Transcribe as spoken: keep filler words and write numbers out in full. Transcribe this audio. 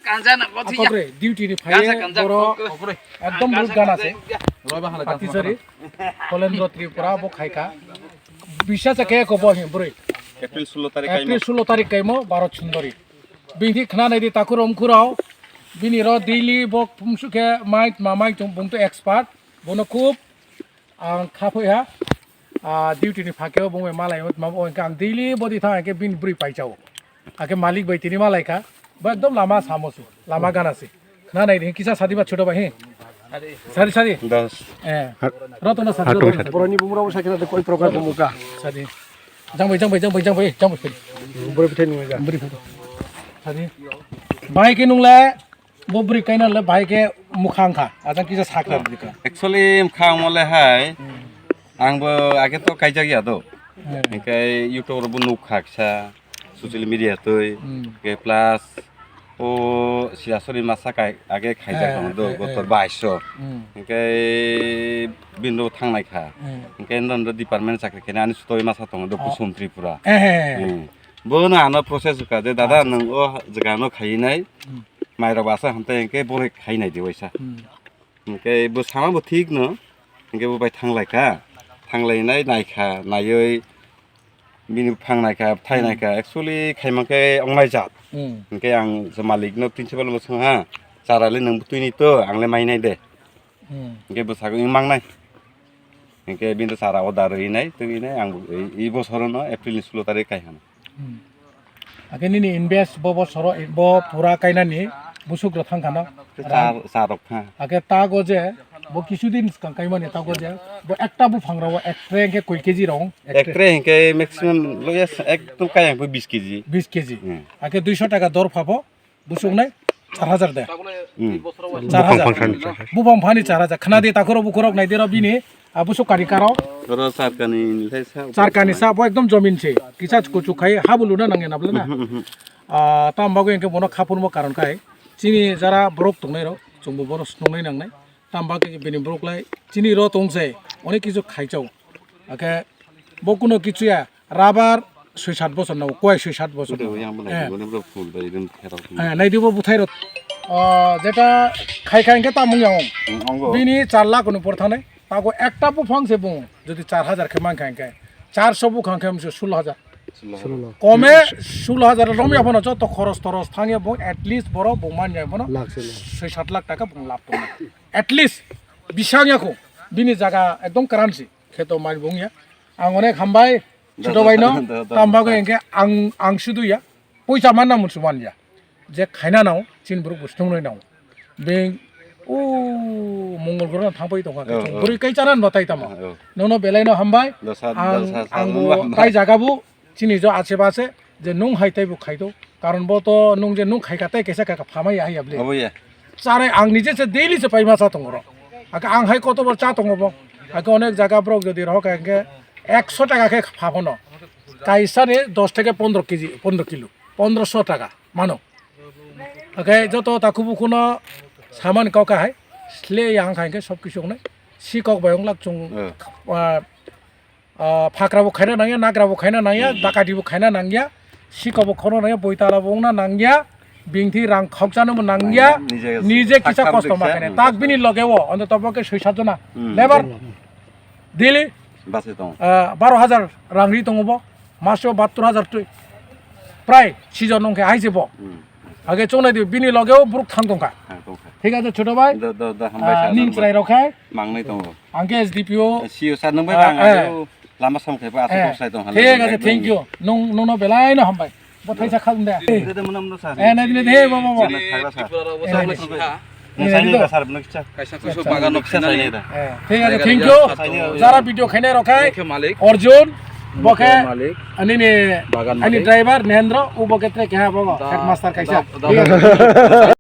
Kanjana, Ako bre, duty ni phaiye kansa, kansa, boro kok, kok, kok. Ekdom kansa, rut gana kansa, se. Roba hala kansa. Patisari, Kolendro Tripura bo khaika. Bisa se ke ko bo hin bro. April sullo tarik kaimo. April sullo tarik kaimo, Bharat Sundari. Bini khna nai di takurom khurao. Bini ro daily bo pumsu ke mai ma mai chung bung to expert. Bono khub Ang kha phoi ha, ah, duty ni phakeo bung bai malai ma bo, ang daily body thang ke bini bwrwi paijao. Ake malik bai tini malai kha. Ba ekdom lama samo su, lama gana si. Na nai ri kisa sadi ba choto bai he. Sadi, sadi. Das. Eh. Roto na sadi. Boroni bumra usa kina de koi program bumuka. Sadi. Jang bai, jang bai, jang bai, jang bai, jang bai. Bwrwi bithai nung ja. Bwrwi bithai. Sadi. Bai ke nung le. Bo bwrwi kaina le bahai khe mwkhang kha, ajang kisa sakha bwrwi kha. Actually, mwkhang mo le hai, hmm, ang bo age to kaijak ya do. Hmm. Hinkhe YouTube ro bo nuk kha kisa, social media twi, hmm, hinkhe plus o Sirasori masa kai, age khaijak eh, tong do, eh, gotor eh, baiso. Hmm. Hinkhe bini ro thangnai kha. Hmm. Hinkhe nondro department chakri khe ani sutoi masa tong do, oh, Kusum Tripura. Eh, eh, eh. Hmm. Bono ano process wngkha je, dada, acha, nwng o jagano khainai, hmm, mairok asa hamtai hinkhe borok khainai di waisa. Hmm. Hinkhe bo sama bo thik no, hinkhe bo bai thanglai kha, thanglainai naikha, naiwi bini phang naikha, thai, hmm, naikha, actually khaimankhe ongnai jat. Hmm. Hinkhe ang je malik no principal no swngha, chara le nwng bwtwi ni to, ang le mainai de. Hmm. Hinkhe bwsakgo wng mangnai. Hinkhe bini to chara order rwinai, twinai, ang bo i, i bosorono April ni sullo tarik kai hano. Hmm. Ake nini invest bo bosoro, bo pura kainani busuk rok thang khano. Char, char rok tha. Ake tago je bo kisu din swkang kaimani tago je bo ekta buphang rok ektre hinkhe koi K G rok? Ektre. Ektre hinkhe maximum loya ekdom kaya hinkhe bis K G. Bis K G. Hmm. Ake duiso taka dor phabo. Busuk nai char hajar de. Hmm. Char hajar. Buphang phani char hajar. Khna di takhurok bukhurok nai di ro bini, ah, busuk kari karo. Oro char kani le sa. Char kani sa bo ekdom jomin se. Kisa kuchuk khai ha bo luna nangya na bla na. Mhm, mhm. Ah, tam bagwi engke bono khapurmo karon khai. Chini jara borok tongnai ro, chwngbo bono snungnai nangnai. Tam bagwi bini borok lai chini ro tong se. Onek kisu khai chao. Ake bo kuno kichu ya. Rabar soi sat bosor no, koi soi sat bosor no. Ude yang bela, eh, bela, bela phul bai rim kherok. Eh, nai di bo buthai rok. Ah, jeta khai khai hinkhe tamung yang. Hmm, ongo. Bini char lakh ni por thanai. Tago ekta buphang se bung, jodi char hajar khe man khai hinkhe, charso buphang khe mse sullo hajar. Sullo hajar. Kome sullo hajar romya phano joto khoros toros thangya bung, at least boro bung man ya phano lakh se no. Soi sat lakh taka bung lab tong. At least bisang ya kho. Bini jaga ekdom karansi. Kheto mai bung ya. Ang onek hambai. Choto bai no, da, da, da, tam bagwi da. Hinkhe ang, ang sudu ya, poisa manna munsu man ya. Je khaina nao, chini borok bo swngnai nao. Beng, o, Mongol goro thangpai tongkha, oh, oh. Bwrwi kai chana no tai tamo. Oh, oh. Nono belai no hambai, da, sa, da, ang, sa, sa, ang no bo hambai. Tai jaga bo, chini jo ache ba se, je nung hai tai bo khai do. Karon bo to nung je nung khai ka tai kaisa ka phamai ya ya ble. Obo ya. Charai ang nije se daily se pai ma cha tongo ro. Aka ang hai koto bor cha tongo bo. Aka onek jaga borok jodi rohor ka hinkhe ekso taka khe pha phano. Kaisa ni dos theke pondro K G, pondro kilo, pondroso taka mano. Aka joto takhu bukhu no saman kok hai sle yang khai khe sob kisu wngnai. Si kok bai wng lak chung, eh, ah, ah, phakra bo khaina nangya, nagra bo khaina nangya, hmm, dakati bo khaina nangya, siko bo khorna nangya, boitala bo wngna nangya, bingthi rang khokjano bo nangya, nangya, nije, nije kisa thak thak kosto ma khaina. Hmm. Tak bini loge o, onto tobo ke soi sat jona. Hmm. Lebar. Hmm. Daily. Basi tongo. Ah, baro hajar rang ri tongo bo, maso bahattor hajar twi. Prai season wngkhe hai se bo. Hmm. Age chongnai di, bini loge o borok thang tongkha. Thang tongkha. Thik ase, choto bhai. Do, do, do, hambai ah, sa, ning hambai. Chwrai rok khai. Mangnai tongo. Ang khe S D P O. C E O sir, nung bai ah, bang eh. Age o lama samung khaiba aswk eh. Kok sai tong. Thik ase, thank you. Nung, nung no belai no hambai. Bo thaisa khal de. Dede mwnam no sir. Eh, nai, nai, nai, bo, bo, bo. Chini Tripura rok bo eh, sa nai. Nung eh, sai ni do. Sir, nung kicha. Kaisa kusu bagan no kisa sai ni da. Eh, thik ase, thank you. Jara video khainai rok khai. Malik. Arjun, bo khe malik. Ani ni, bagan ani malik. Driver Nehendro, u bo khe tre keha bo, da, headmaster kaisa. Da, da, thik ase.